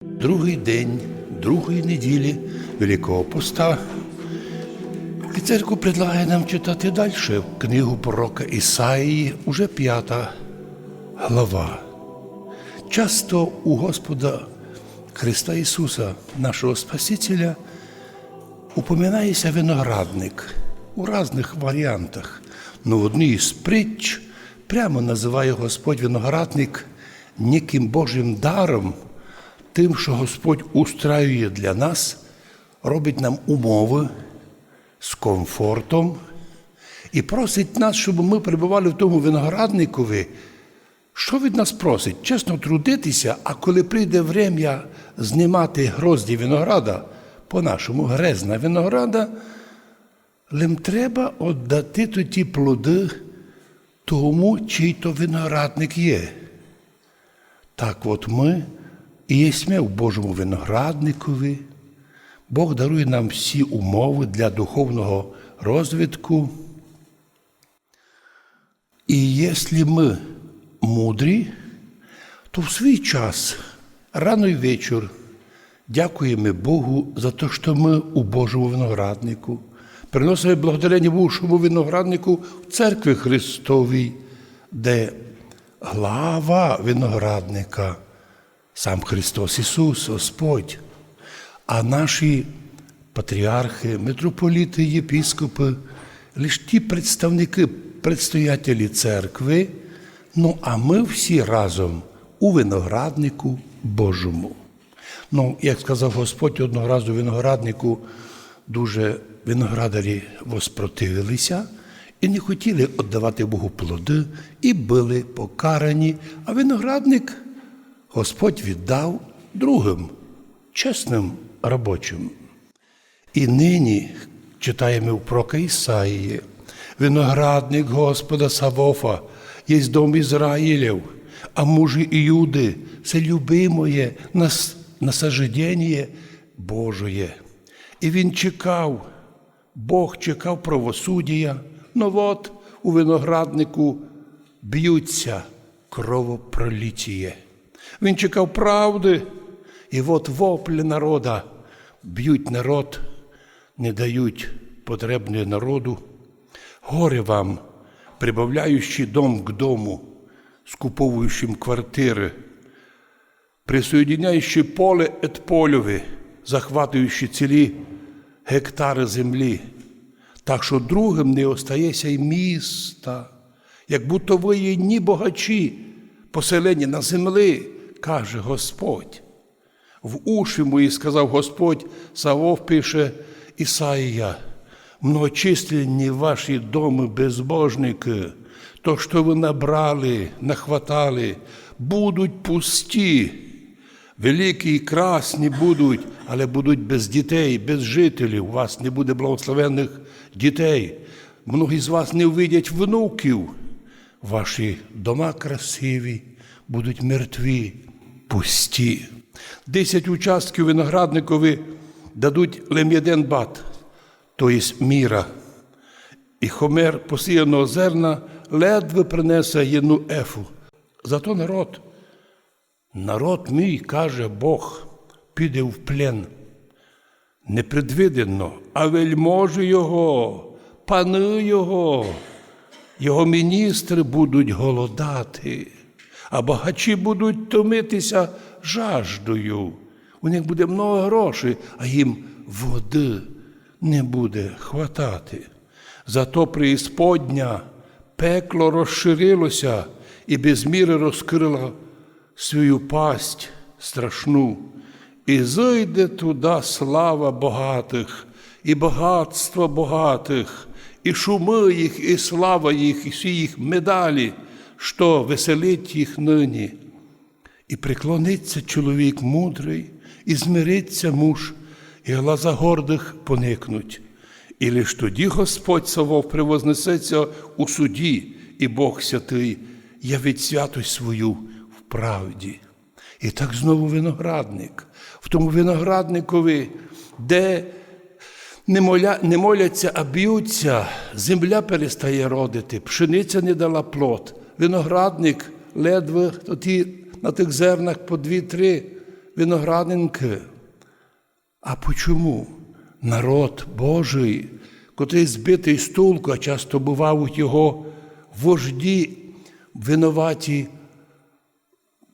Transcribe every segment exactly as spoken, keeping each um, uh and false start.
Другый день другої неділі Великого Поста. І церква предлагає нам читати дальше книгу пророка Ісаії, уже пята глава. Часто у Господа Христа Ісуса, нашого Спасителя, упоминає ся виноградник у разных варіантах. Но в одній із притч прямо называє Господь виноградник неким Божым даром, тым, што Господь устраює для нас, робить нам умовы з комфортом і просить нас, щоб мы пребывали в тому виноградникови. Што від нас просить? Чесно трудити ся, а коли прийде время знимати грозді винограда, по-нашому грезна винограда, лем треба оддати тоті плоды тому, чий то виноградник є. Так от мы і єсме в Божому виноградникови. Бог дарує нам всі умовы для духовного розвитку. І єсли мы мудрі, то в свій час, рано й вечір, дякуєме Богу за то, што мы у Божому винограднику. Приносиме благодарення Божому винограднику в церкви Христовій, де глава виноградника сам Христос Ісус, Господь. А наші патріархи, митрополіти, єпископы, лиш ті представникы, предстоятелі церкви, ну, а мы всі разом у винограднику Божому. Ну, як сказав Господь одного разу винограднику, дуже виноградарі воспротивили ся і не хотіли оддавати Богу плоды, і были покарані, а виноградник Господь віддав другым, чесным робочым. І нині читаєме у пророка Ісаії: «Виноградник Господа Савоофа єсть дом Ізраїлев, а мужі Іуды, се любимоє нас-, насажденіє Божоє». І він чекав, Бог чекав правосудія, но вот у винограднику бють ся, кровопролітіє. Він чекав правды, і вот воплі народа, бють народ, не дають потребне народу. Горе вам, прибавляющі дом к дому, скуповуючим квартиры, присоєдиняючи поле ет польови, захватуючи цілі гектары землі, так што другым не остає ся й міста, як будто вы є ні богачі, поселені на земли, каже Господь. В уші мої сказав Господь, Савооф, пише Ісаія: «Многочисленні ваші домы безбожникы, то, што вы набрали, нахватали, будуть пусті. Великі і красні будуть, але будуть без дітей, без жителів. У вас не буде благословенных дітей. Многі з вас не увидять внуків. Ваші дома красиві будуть мертві, пусті». Десять участків виноградникови дадуть лем єден бат, то єсть міра. І хомер посіяного зерна ледве принесе єдну ефу. Зато народ, народ мій, каже Бог, піде в плен. Непредвидено, а вельможі його, паны його, його міністры будуть голодати, а багачі будуть томити ся жаждою. У них буде много грошей, а їм воды не буде хватати. Зато преісподня, пекло розширило ся і без міры розкрыло свою пасть страшну. І зыйде туда слава богатых, і богатство богатых, і шумы їх, і слава їх, і всі їх медалі, што веселить їх нині. І преклонить ся чоловік мудрый, і змирить ся муж, і глаза гордых поникнуть. І лиш тоді Господь Савооф превознесе ся у суді, і Бог святый явить святость свою в правді. І так знову виноградник. В тому виноградникови, де не моля-, не моляться, а бють ся, земля перестає родити, пшениця не дала плод, виноградник ледве тоді на тых зернах по дві-три виноградинкы. А почому народ Божый, котрый збитый з толку, а часто бывають його вожді винуваті,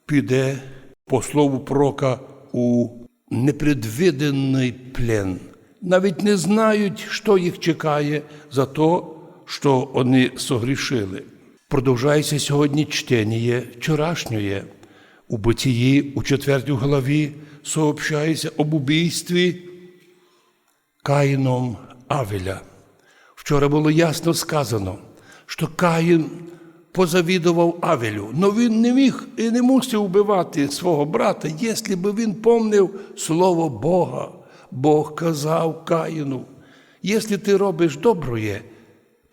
піде, по слову пророка, у непредвиденый плен? Навіть не знають, што їх чекає за то, што они согрішили. Продовжається сьогодні чтеніє вчорашньоє. У Бытії, у четвертій главі, сообщається об убійстві Каїном Авеля. Вчора было ясно сказано, што Каїн позавідовав Авелю, но він не міг і не мусив убивати свого брата, єсли бы він помнив слово Бога. Бог казав Каїну: «Єсли ты робиш доброє,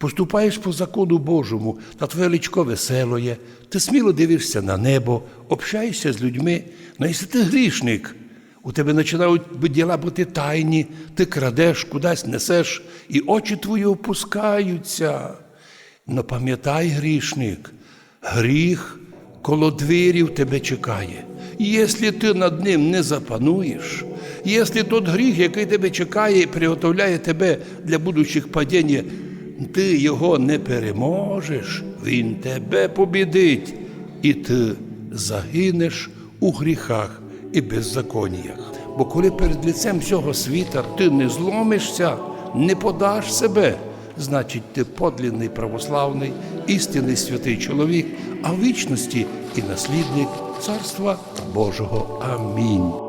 поступаєш по закону Божому, та твоє личко веселоє, ты сміло дивишся на небо, общаєшся з людьми, но єсли ты грішник, у тебе начинають бы-, діла быти тайні, ты крадеш, кудись несеш, і очі твої опускаються. Но памятай, грішник, гріх коло дверів тебе чекає. Єсли ты над ним не запануєш, єсли тот гріх, якый тебе чекає і приготовляє тебе для будущих падінь, ты його не переможеш, він тебе побідить, і ты загинеш у гріхах і беззаконіях. Бо коли перед лицем сього світа ты не зломишся, не подаш себе, значить, ты подлинный православный, істинный святый чоловік, а в вічности і наслідник Царства Божого. Амінь».